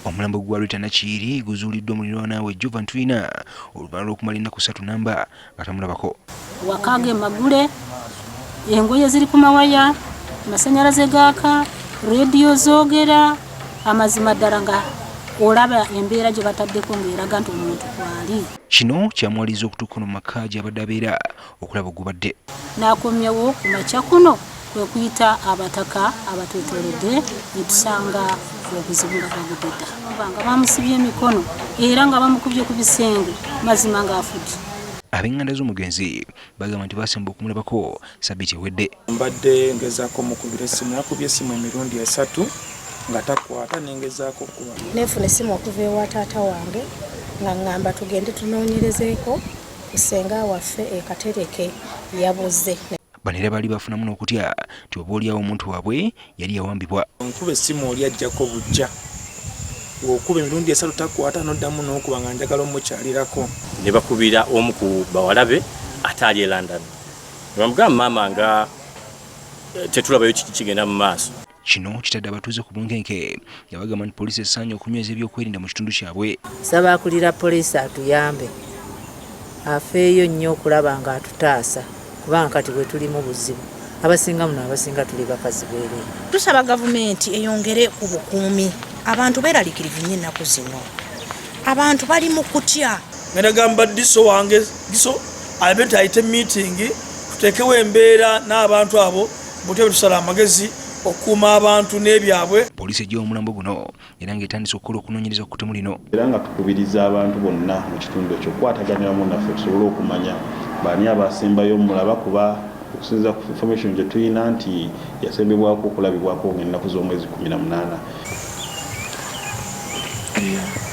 Omulambo gwa Rita Nakiiri guzuuliddwa muliraanwa we Jovan Tulina oluvannyuma lw'okumala ennaku ssatu namba nga tamulabako. Waka ge magule, engoye ziri ku mawaya, amasannyalaze gaaka, leediyo zoogera, amazima ddala nga olaba embeera gye bataddeko ng'eraga nti omuntu kwali. Kino kyamuwaliriza okutuuka ono mu maka gy'abadde abeera okulaba ogubadde. N'akomyewo ku makya kuno kwe kuyita abataka abatwetoolodde ne tusanga obuzibu nga bwagudde dda nga bamusibye emikono era nga bamukubye ku bisenge mazima ng'afudde. Ab'enganda z'omugenzi bagamba nti baasemba okumulabako sabbiiti ewedde. Mbadde ngezaako omukubira essimu, nakubye essimu emirundi esatu nga takwata ne ngezaako okukuba. Nenfuna essimu okuva ewa taata wange nga ngamba tugende tunoonyerezeeko ku ssenga waffe e Katereke yabuze. Bano era baali bafunamu n'okutya nti oboolyawo omuntu waabwe yali yawambibwa. Nkuba essimu oli ajjako buggya, bw'okuba emirundi esatu takwata n'oddamu n'okuba nga njagala omukyalirako. Ne bakubira omu ku bawala be ate ali e London ne bamugamba maama nga tetulabayo kiki kigenda mu maaso. Kino kitadde abatuuze ku bunkenke nga bagamba nti poliisi esaanye okunyweza ebyokwerinda mu kitundu kyabwe. Nsaba akulira poliisi atuyambe afeeyo nnyo okulaba ng'atutaasa kubanga kati bwe tulimu buzibu abasinga muno abasinga tuli bakazi bwereere. Tusaba gavumenti eyongere ku bukuumi abantu beeralikirivu nnyo ennaku zino abantu bali mu kutya. Ngenda gamba diso wange diso alabe nti ayite meeting tuteekewo embeera n'abantu abo butya tusala amagezi okukuuma abantu n'ebyabwe. Poliisi eggyewo omulambo guno era ng'etandise okukola okunoonyereza ku ttemu lino. Era nga tukubiriza abantu bonna mu kitundu ekyo okukwataganira wamu naffe tusobole okumanya baani abasembayo omulaba kuba okusinziira ku information gye tulina nti yasembebwako okulabibwako ng'ennaku z'omwezi 18.